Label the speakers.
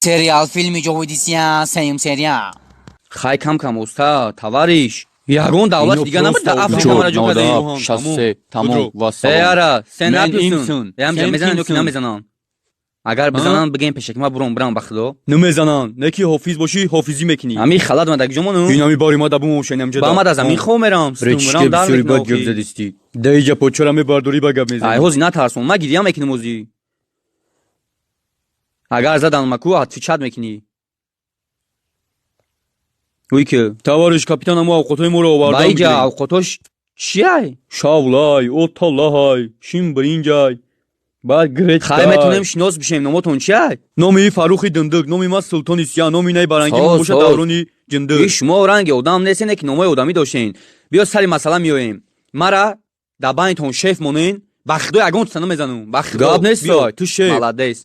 Speaker 1: Сериал филми ҷовидисия, сеюм серия.
Speaker 2: Хай, кам кам, уста, товарищ. Ягон давлати дига набуд, да Африка мара ҷо кардем.
Speaker 3: 63, тамом.
Speaker 2: Э, ара, сен напюсун. Ямҷа мезананд ё ки намезананд? Агар бизананд, бигем пешаки ма буром, бирам, ба худо.
Speaker 3: Намезананд. Не ки ҳофиз бошӣ, ҳофизӣ мекунӣ.
Speaker 2: Ами халат ма даг ҷомону.
Speaker 3: Ин ами бари ма дабум ошен амҷа.
Speaker 2: Ба ма да замин хо мерам.
Speaker 3: Речишке бисёри бад гап задистӣ. Да иҷа почора мебардорӣ, ба гап мезанӣ.
Speaker 2: Ай, ҳози натарсон, ма гиря мекунем ҳози. Агар задан ма ку, отвечать мекунӣ. Уй ки?
Speaker 3: Товарищ капитан, амо авқотҳои моро овардан.
Speaker 2: Ба иҷа авқотош чиай?
Speaker 3: Шавлай, оталлаҳай, шим биринҷай. Баъд гречка.
Speaker 2: Хай, метонем шинос бишем, номотон чиай?
Speaker 3: Номи Фаррухи Диндик, номи ма Султони Сия, номи най барангӣ боша Даврони Ҷиндик.
Speaker 2: И шумо ранги одам нестене ки номои одамӣ доштен. Биё, сари масъала меоем. Мара дар байнтон шеф монен, ба худо ягон туса намезанум. Ба худо.
Speaker 3: Гап нестай, ту шеф.
Speaker 2: Молодец.